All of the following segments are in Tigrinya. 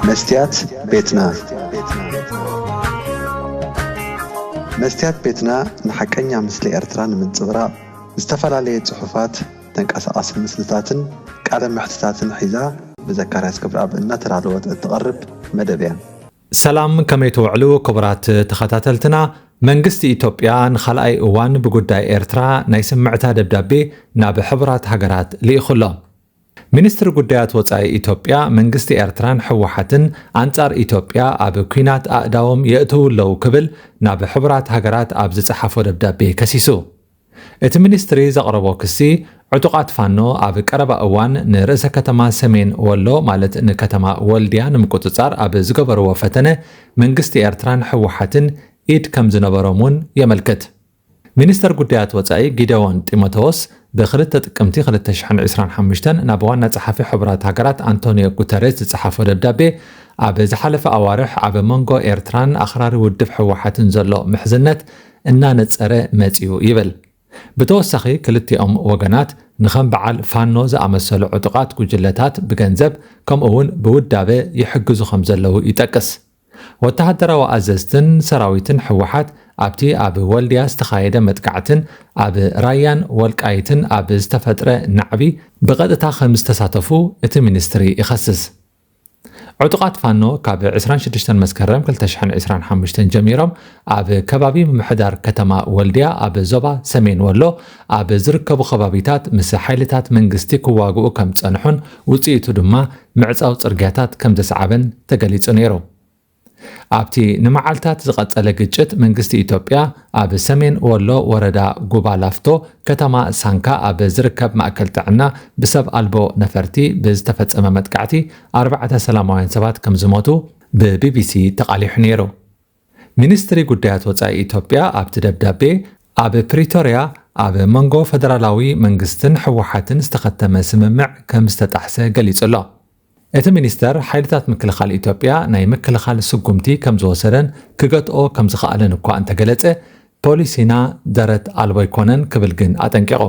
መስትያት ቤትና። መስትያት ቤትና ንሓቀኛ ምስሊ ኤርትራ ንምንጽብራቕ ዝተፈላለየ ጽሑፋት፣ ተንቀሳቓሲ ምስልታትን ቃለ መሕትታትን ሒዛ ብዘካርያስ ክብረኣብ እናተዳለወት እትቐርብ መደብ እያ። ሰላም፣ ከመይ ትውዕሉ ክቡራት ተኸታተልትና? መንግስቲ ኢትዮጵያ ንኻልኣይ እዋን ብጉዳይ ኤርትራ ናይ ስምዕታ ደብዳቤ ናብ ሕቡራት ሃገራት ልኢኹ ኣሎ። ሚኒስትሪ ጉዳያት ወጻኢ ኢትዮጵያ፣ መንግስቲ ኤርትራን ህወሓትን ኣንጻር ኢትዮጵያ ኣብ ኲናት ኣእዳዎም የእትዉ ኣለዉ ክብል ናብ ሕቡራት ሃገራት ኣብ ዝጸሓፎ ደብዳቤ ከሲሱ። እቲ ሚኒስትሪ ዘቕረቦ ክሲ፣ ዕጡቓት ፋኖ ኣብ ቀረባ እዋን ንርእሰ ከተማ ሰሜን ወሎ ማለት ንከተማ ወልድያ ንምቁጽጻር ኣብ ዝገበርዎ ፈተነ መንግስቲ ኤርትራን ህወሓትን ኢድ ከም ዝነበሮም እውን የመልክት። ሚኒስተር ጉዳያት ወጻኢ ጊደዎን ጢሞቴዎስ ብ2 ጥቅምቲ ክልተ ሽሕን ዕስራን ሓሙሽተን ናብ ዋና ጸሓፊ ሕቡራት ሃገራት ኣንቶኒዮ ጉተሬስ ዝጸሓፎ ደብዳቤ፣ ኣብ ዝሓለፈ ኣዋርሕ ኣብ መንጎ ኤርትራን ኣኽራሪ ውድብ ህወሓትን ዘሎ ምሕዝነት እናነጸረ መጺኡ ይብል። ብተወሳኺ ክልቲኦም ወገናት ንኸም በዓል ፋኖ ዝኣመሰሉ ዕጡቓት ጉጅለታት ብገንዘብ ከምኡ እውን ብውዳበ ይሕግዙ ከም ዘለዉ ይጠቅስ። ወተሃደራዊ ኣዘዝትን ሰራዊትን ህወሓት ኣብቲ ኣብ ወልድያ ዝተኻየደ መጥቃዕትን ኣብ ራያን ወልቃይትን ኣብ ዝተፈጥረ ናዕቢ ብቐጥታ ከም ዝተሳተፉ እቲ ሚኒስትሪ ይኸስስ። ዕጡቓት ፋኖ ካብ ዕስራን ሽዱሽተን መስከረም ክልተ ሽሕን ዕስራን ሓሙሽተን ጀሚሮም ኣብ ከባቢ ምምሕዳር ከተማ ወልድያ ኣብ ዞባ ሰሜን ወሎ ኣብ ዝርከቡ ከባቢታት ምስ ሓይልታት መንግስቲ ክዋግኡ ከም ዝጸንሑን ውጽኢቱ ድማ ምዕጻው ጽርግያታት ከም ዘስዓበን ተገሊጹ ነይሩ። ኣብቲ ንመዓልታት ዝቐጸለ ግጭት መንግስቲ ኢትዮጵያ ኣብ ሰሜን ወሎ ወረዳ ጉባ ላፍቶ ከተማ ሳንካ ኣብ ዝርከብ ማእከል ጥዕና ብሰብ ኣልቦ ነፈርቲ ብዝተፈጸመ መጥቃዕቲ ኣርባዕተ ሰላማውያን ሰባት ከም ዝሞቱ ብቢቢሲ ተቓሊሑ ነይሩ። ሚኒስትሪ ጉዳያት ወጻኢ ኢትዮጵያ ኣብቲ ደብዳቤ ኣብ ፕሪቶርያ ኣብ መንጎ ፈደራላዊ መንግስትን ህወሓትን ዝተኸተመ ስምምዕ ከም ዝተጣሕሰ ገሊጹ ኣሎ። እቲ ሚኒስተር ሓይልታት ምክልኻል ኢትዮጵያ ናይ ምክልኻል ስጉምቲ ከም ዝወሰደን ክገትኦ ከም ዝኸኣለን እኳ እንተገለጸ፣ ፖሊሲና ደረት ኣልቦ ኣይኮነን ክብል ግን ኣጠንቂቑ።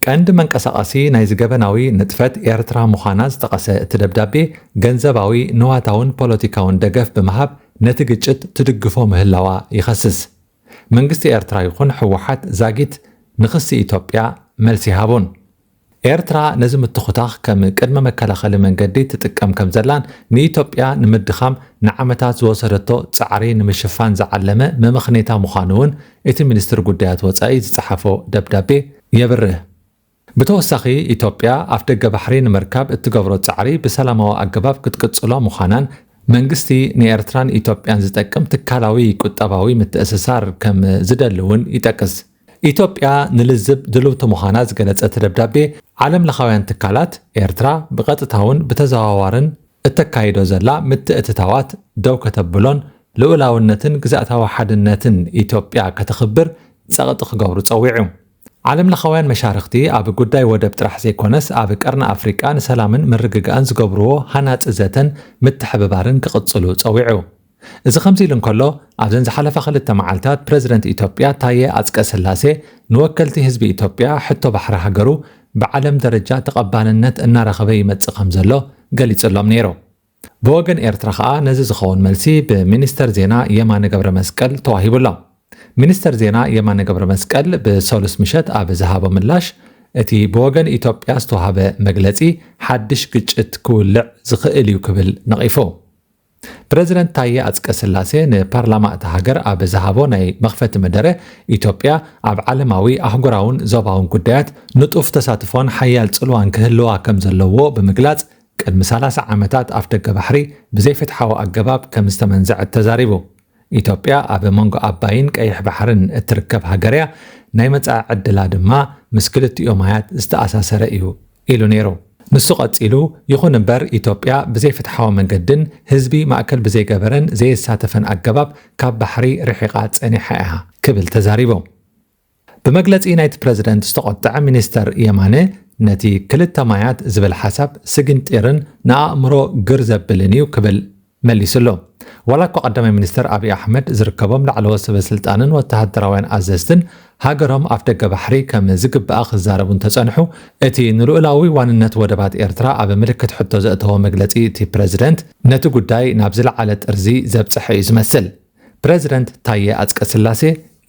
ቀንዲ መንቀሳቐሲ ናይዚ ገበናዊ ንጥፈት ኤርትራ ምዃና ዝጠቐሰ እቲ ደብዳቤ፣ ገንዘባዊ ንዋታውን ፖለቲካውን ደገፍ ብምሃብ ነቲ ግጭት ትድግፎ ምህላዋ ይኸስስ። መንግስቲ ኤርትራ ይኹን ህወሓት ዛጊት ንኽሲ ኢትዮጵያ መልሲ ይሃቡን። ኤርትራ ነዚ ምትኹታኽ ከም ቅድመ መከላኸሊ መንገዲ ትጥቀም ከም ዘላን ንኢትዮጵያ ንምድኻም ንዓመታት ዝወሰደቶ ጻዕሪ ንምሽፋን ዝዓለመ መመኽኔታ ምዃኑ እውን እቲ ሚኒስትሪ ጉዳያት ወጻኢ ዝጸሓፎ ደብዳቤ የብርህ። ብተወሳኺ፣ ኢትዮጵያ ኣፍደገ ባሕሪ ንምርካብ እትገብሮ ጻዕሪ ብሰላማዊ ኣገባብ ክትቅጽሎ ምዃናን መንግስቲ ንኤርትራን ኢትዮጵያን ዝጠቅም ትካላዊ ቁጠባዊ ምትእስሳር ከም ዝደሊ እውን ይጠቅስ። ኢትዮጵያ ንልዝብ ድልውቲ ምዃና ዝገለጸ እቲ ደብዳቤ፣ ዓለም ለኻውያን ትካላት ኤርትራ ብቐጥታውን ብተዘዋዋርን እተካይዶ ዘላ ምትእትታዋት ደው ከተብሎን ልኡላውነትን ግዝኣታዊ ሓድነትን ኢትዮጵያ ከተኽብር ጸቕጢ ክገብሩ ጸዊዑ። ዓለም ለኻውያን መሻርኽቲ ኣብ ጉዳይ ወደብ ጥራሕ ዘይኮነስ ኣብ ቀርኒ ኣፍሪቃ ንሰላምን ምርግጋእን ዝገብርዎ ሃናጺ ዘተን ምትሕብባርን ክቕጽሉ ጸዊዑ። እዚ ከምዚ ኢሉ እንከሎ፣ ኣብዘን ዝሓለፋ ክልተ መዓልታት ፕረዚደንት ኢትዮጵያ ታየ ኣጽቀ ስላሴ ንወከልቲ ህዝቢ ኢትዮጵያ ሕቶ ባሕሪ ሃገሩ ብዓለም ደረጃ ተቐባልነት እናረኸበ ይመጽእ ከም ዘሎ ገሊጹሎም ነይሩ። ብወገን ኤርትራ ከኣ ነዚ ዝኸውን መልሲ ብሚኒስተር ዜና የማነ ገብረ መስቀል ተዋሂቡ ኣሎ። ሚኒስተር ዜና የማነ ገብረ መስቀል ብሰሉስ ምሸት ኣብ ዝሃቦ ምላሽ፣ እቲ ብወገን ኢትዮጵያ ዝተዋህበ መግለጺ ሓድሽ ግጭት ክውልዕ ዝኽእል እዩ ክብል ነቒፉ። ፕረዚደንት ታየ ኣጽቀ ስላሴ ንፓርላማ እታ ሃገር ኣብ ዝሃቦ ናይ መኽፈቲ መደረ፣ ኢትዮጵያ ኣብ ዓለማዊ፣ ኣህጉራውን ዞባውን ጉዳያት ንጡፍ ተሳትፎን ሓያል ጽልዋን ክህልዋ ከም ዘለዎ ብምግላጽ፣ ቅድሚ ሰላሳ ዓመታት ኣፍደገ ባሕሪ ብዘይፍትሓዊ ኣገባብ ከም ዝተመንዘዐት ተዛሪቡ። ኢትዮጵያ ኣብ መንጎ ኣባይን ቀይሕ ባሕርን እትርከብ ሃገር እያ፣ ናይ መጻኢ ዕድላ ድማ ምስ ክልቲኡ ማያት ዝተኣሳሰረ እዩ ኢሉ ነይሩ። ንሱ ቀጺሉ፣ ይኹን እምበር ኢትዮጵያ ብዘይፍትሓዊ መንገድን ህዝቢ ማእከል ብዘይገበረን ዘየሳተፈን ኣገባብ ካብ ባሕሪ ርሒቓ ጸኒሓ እያ ክብል ተዛሪቡ። ብመግለጺ ናይቲ ፕረዚደንት ዝተቖጥዐ ሚኒስተር የማነ፣ ነቲ ክልተ ማያት ዝብል ሓሳብ ስግንጢርን ንኣእምሮ ግር ዘብልን እዩ ክብል መሊሱሉ። ዋላ እኳ ቀዳማይ ሚኒስተር ኣብይ ኣሕመድ ዝርከቦም ላዕለዎት ሰበ ስልጣንን ወተሃደራውያን ኣዘዝትን ሃገሮም ኣፍደገ ባሕሪ ከም ዝግብኣ ክዛረቡ እንተጸንሑ፣ እቲ ንልኡላዊ ዋንነት ወደባት ኤርትራ ኣብ ምልክት ሕቶ ዘእተወ መግለጺ እቲ ፕረዚደንት፣ ነቲ ጉዳይ ናብ ዝለዓለ ጥርዚ ዘብጽሐ እዩ ዝመስል። ፕረዚደንት ታየ ኣጽቀስላሴ፣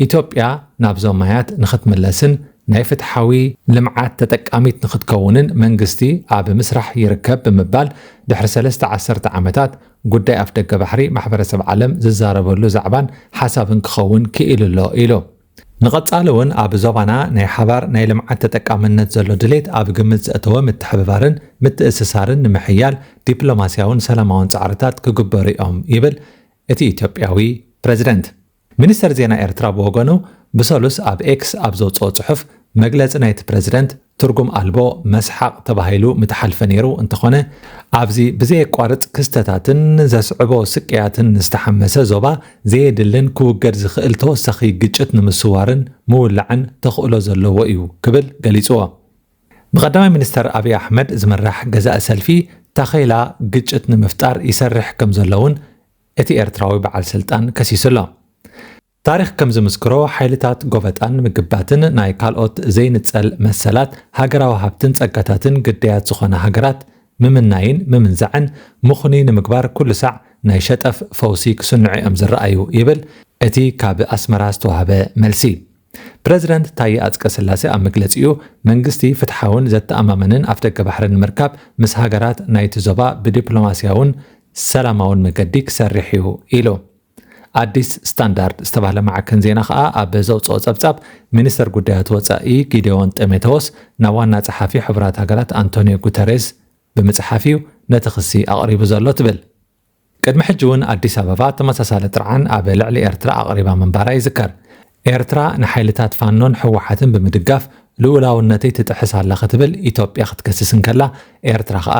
ኢትዮጵያ ናብዞም ማያት ንኽትምለስን ናይ ፍትሓዊ ልምዓት ተጠቃሚት ንኽትከውንን መንግስቲ ኣብ ምስራሕ ይርከብ ብምባል፣ ድሕሪ ሰለስተ ዓሰርተ ዓመታት ጉዳይ ኣፍደገ ባሕሪ ማሕበረሰብ ዓለም ዝዛረበሉ ዛዕባን ሓሳብን ክኸውን ክኢሉ ኣሎ ኢሉ። ንቐጻሊ እውን ኣብ ዞባና ናይ ሓባር ናይ ልምዓት ተጠቃምነት ዘሎ ድሌት ኣብ ግምት ዘእተወ ምትሕብባርን ምትእስሳርን ንምሕያል ዲፕሎማስያውን ሰላማውን ጻዕርታት ክግበሩ እዮም ይብል እቲ ኢትዮጵያዊ ፕረዚደንት። ሚኒስተር ዜና ኤርትራ ብወገኑ ብሰሉስ ኣብ ኤክስ ኣብ ዘውጽኦ ጽሑፍ፣ መግለጺ ናይቲ ፕረዚደንት ትርጉም ኣልቦ መስሓቕ ተባሂሉ ምተሓልፈ ነይሩ እንተኾነ፣ ኣብዚ ብዘየቋርጽ ክስተታትን ዘስዕቦ ስቅያትን ዝተሓመሰ ዞባ ዘየድልን ክውገድ ዝኽእል ተወሳኺ ግጭት ንምስዋርን ምውላዕን ተኽእሎ ዘለዎ እዩ ክብል ገሊጽዎ። ብቐዳማይ ሚኒስተር ኣብይ ኣሕመድ ዝምራሕ ገዛኢ ሰልፊ ታኼላ ግጭት ንምፍጣር ይሰርሕ ከም ዘሎ እውን እቲ ኤርትራዊ በዓል ስልጣን ከሲሱ ኣሎ። ታሪኽ ከም ዝምስክሮ፣ ሓይልታት ጎበጣን ምግባትን ናይ ካልኦት ዘይንጸል መሰላት፣ ሃገራዊ ሃብትን ጸጋታትን ግዳያት ዝኾና ሃገራት ምምናይን ምምንዛዕን ምኹኒ ንምግባር ኩሉ ሳዕ ናይ ሸጠፍ ፈውሲ ክስንዑ እዮም ዝረኣዩ ይብል እቲ ካብ ኣስመራ ዝተዋህበ መልሲ። ፕረዚደንት ታየ ኣጽቀ ስላሴ ኣብ መግለጺኡ፣ መንግስቲ ፍትሓውን ዘተኣማምንን ኣፍደገ ባሕሪ ንምርካብ ምስ ሃገራት ናይቲ ዞባ ብዲፕሎማስያውን ሰላማውን መገዲ ክሰርሕ እዩ ኢሉ። ኣዲስ ስታንዳርድ ዝተባህለ ማዕከን ዜና ከኣ ኣብ ዘውጽኦ ጸብጻብ፣ ሚኒስተር ጉዳያት ወጻኢ ጊዴዎን ጢሞቴዎስ ናብ ዋና ጸሓፊ ሕቡራት ሃገራት ኣንቶኒዮ ጉተሬስ ብምጽሓፍ እዩ ነቲ ክሲ ኣቕሪቡ ዘሎ ትብል። ቅድሚ ሕጂ እውን ኣዲስ ኣበባ ተመሳሳሊ ጥርዓን ኣብ ልዕሊ ኤርትራ ኣቕሪባ ምንባራ ይዝከር። ኤርትራ ንሓይልታት ፋኖን ህወሓትን ብምድጋፍ ልኡላውነተይ ትጥሕስ ኣላ ክትብል ኢትዮጵያ ክትከስስ እንከላ፣ ኤርትራ ከኣ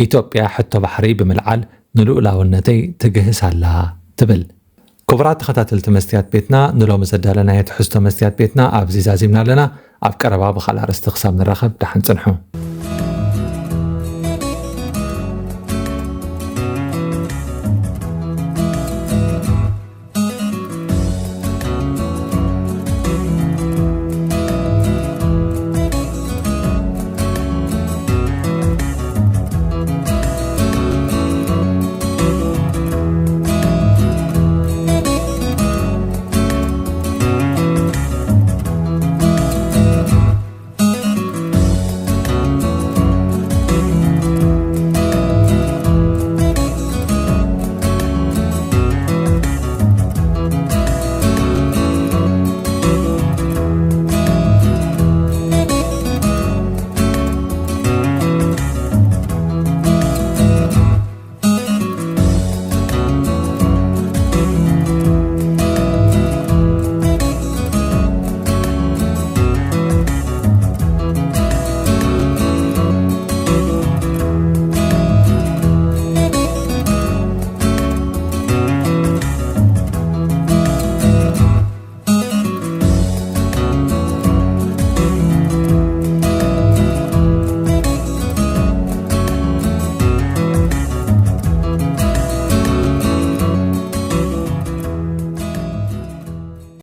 ኢትዮጵያ ሕቶ ባሕሪ ብምልዓል ንልኡላውነተይ ትግህስ ኣላ ትብል። ክቡራት ተኸታተልቲ መስትያት ቤትና፣ ንሎሚ ዘዳለናዮ ትሕዝቶ መስትያት ቤትና ኣብዚ ዛዚምና ኣለና። ኣብ ቀረባ ብኻልእ ኣርእስቲ ክሳብ ንራኸብ ደሓን ጽንሑ።